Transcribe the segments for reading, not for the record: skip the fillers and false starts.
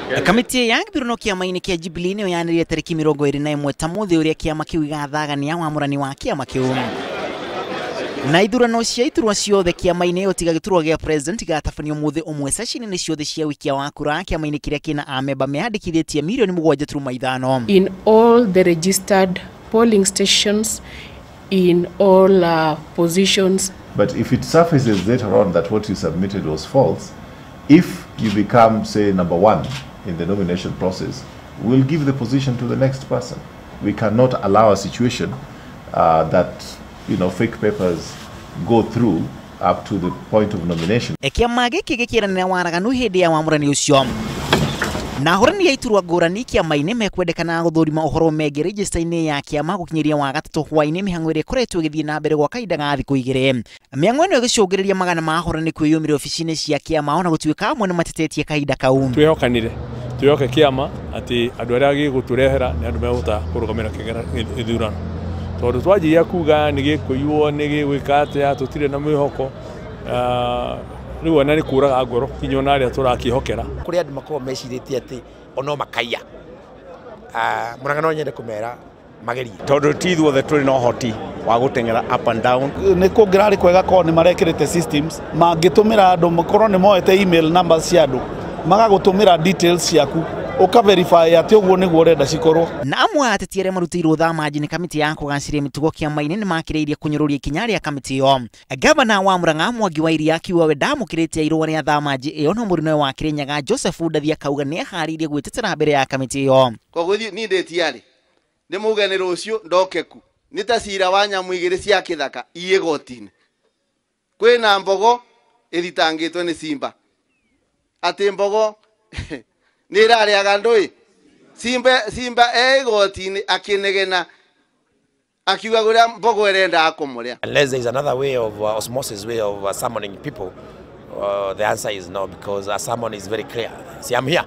Kamĩtĩ ya gĩthurano kĩama-inĩ kĩa Jubilee nĩyo yanĩrĩire tarĩki 21 ta mũthĩ ũrĩa kĩama kĩu gĩgathagania wamũrani wa kĩama kĩu. Na ithurano cia iturwa ciothe kĩama-inĩ tiga gĩturwa gĩa president gĩgatabanio mũthĩ ũmwe session-inĩ ciothe cia wikia wa kura kĩama-inĩ kĩrĩa kĩna amemba meyandĩkithĩtie mirioni 7.5. In all the registered polling stations, in all positions. But if it surfaces later on that what you submitted was false, if you become, say, number one in the nomination process, we'll give the position to the next person. We cannot allow a situation that, you know, fake papers go through up to the point of nomination. Kĩama gĩkĩ gĩkĩranĩra waraganu hĩndĩ ya wamũrani ũcio. Na ahũrani a iturwa ngũrani kĩama-inĩ mekwendekana gũthũrima ũhoro megiĩ rejista-inĩ ya kĩama gũkinyĩria Wagatatu hwaĩ-inĩ mĩhang'o ĩrĩa ĩkoretwo ĩgĩthiĩ na mbere gwa kahinda ga thikũ igĩrĩ. Mĩhang'o ĩno ĩgĩcũngĩrĩria magana ma ahũrani kwĩyũmĩria obici-inĩ cia kĩama ona gũtuĩka amwe nĩmatetetie kahinda kau. Twĩhokanire twĩhoke kĩama atĩ andũ arĩa gĩgũtũrehera nĩ andũ megũhota kũrũgamĩra gĩthurano, tondũ twanjirie kuga nĩ gĩkũiywo nĩ gĩgwĩka atĩa tũtirĩ na mwĩhoko, rĩu ona nĩ kũraga ngoro kinya ona arĩa tũrakĩhokera. Kũrĩ andũ makoragwo mecirĩtie atĩ ono makaiya, Murang'a no nyende kũmera magerie, tondũ ti ithuothe tũrĩ na ũhoti wa gũteng'era up and down. Nĩ kũngĩrarĩ kwega korwo nĩ marekĩrĩte systems mangĩtũmĩra andũ, makorwo nĩ moete email numbers cia andũ magagũtũmĩra details ciaku ũka verify atĩ ũguo nĩguo ũrenda cikorwo. Na amwe a ateti arĩa marutĩirwo thamanji nĩ kamĩtĩ ya kũgacĩria mĩtugo kĩama-inĩ nĩmakĩrĩirie kũnyũrũria ikinya rĩa kamĩtĩ ĩyo. Gavana wa Murang'a Mwangi wa Iria akiuga we ndamũkĩrĩte irũa rĩa thamanji ĩyo, no mũruna wa Kirinyaga Joseph Ndathi akauga nĩeharĩirie gwĩtetera mbere ya kamĩtĩ ĩyo. Koguo niĩ ndĩtiarĩ nĩ muge nĩ rũciũ ndoke ku nĩ ta cira wa nyamũ igĩrĩ cia kĩthaka iĩ igoti-inĩ, kwĩna mbogo ĩthitangĩtwo nĩ simba atĩ mbogo nĩ ĩrarĩaga ndũĩ, simba e igoti-inĩ akĩnegena akiuga ũrĩa mbogo ĩrendaga kũmũrĩa. Unless there is another way of osmosis way of summoning people, the answer is no, because a summon is very clear. See, I'm here.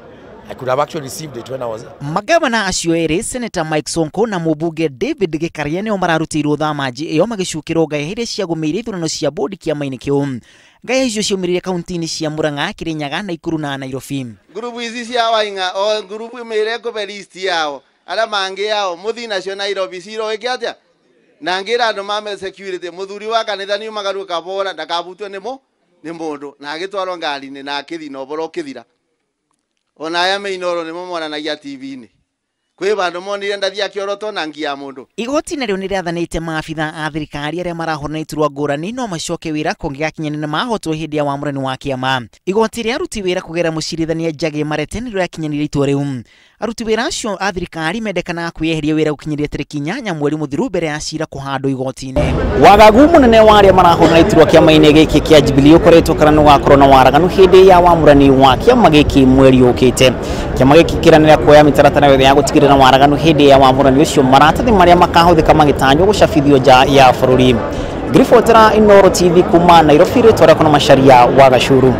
I could have actually received it when I was. Magavana acio erĩ, Senator Mike Sonko na mũmbunge David Gĩkaria nĩo mararutĩirwo thamanji ĩyo magĩcukĩrwo ngaya iria ciagũmĩire ithurano cia bodi kĩama-inĩ kĩu. Ngaya icio ciaumĩrire kaunti-inĩ cia Murang'a, Kirinyaga, Nakuru na Nairobi. Ngurubu ici cia Waing'a o ngurubu ĩmwe ĩkũbe list yao arĩa mangĩ yao mũthiĩ nacio Nairobi ciro ĩke atĩa, na ngĩra andũ mame security mũthuri wa kanitha niumaga ruo kabora ndakabutwe nĩ mũndũ na agĩtwarwo ngari-inĩ na akĩthi na ũboro ũkĩthira. Ona aya meinoro nĩmo monanagia TV-inĩ kwĩ bandũ monire ndathi akĩorotwo na ngi ya mũndũ. Igoti narĩo nĩrĩathanĩte maabitha a thirikari arĩa marahũrana iturwa ngũrani no macoke wĩra kũngĩgakinyanĩra mahotwo hĩndĩ ya wamũrani wa kĩama. Igoti rĩa aruti wĩra kũgerera mũcirithania Njagi Marete nĩrĩo rĩakinyanĩire itua rĩu. Aruti wĩra acio a thirikari mendekanaga kwĩyeheria wĩra gũkinyĩria tarĩki 8 mweri mũthiru mbere ya cira kũhandwo igoti-inĩ. Wagagu mũnene wa arĩa marahũrana iturwa kĩama-inĩ gĩkĩ kĩa Jubilee ũkoretwo kana nĩũgakorwo na waraganu hĩndĩ ya wamũrani wa kĩama gĩkĩ mweri ũkĩte. Kĩama gĩkĩ kĩranĩra kuoya mĩtaratara yothe ya gũtigĩrĩra waraganu hĩndĩ ya wamũrani ũcio, maratathi marĩa makahũthĩka magĩtanywo gũcabithio nja ya bũrũri. Ngiribotera Inooro TV kuma Nairobi, rĩtwa rĩakwa na Macharia wa Gacuru.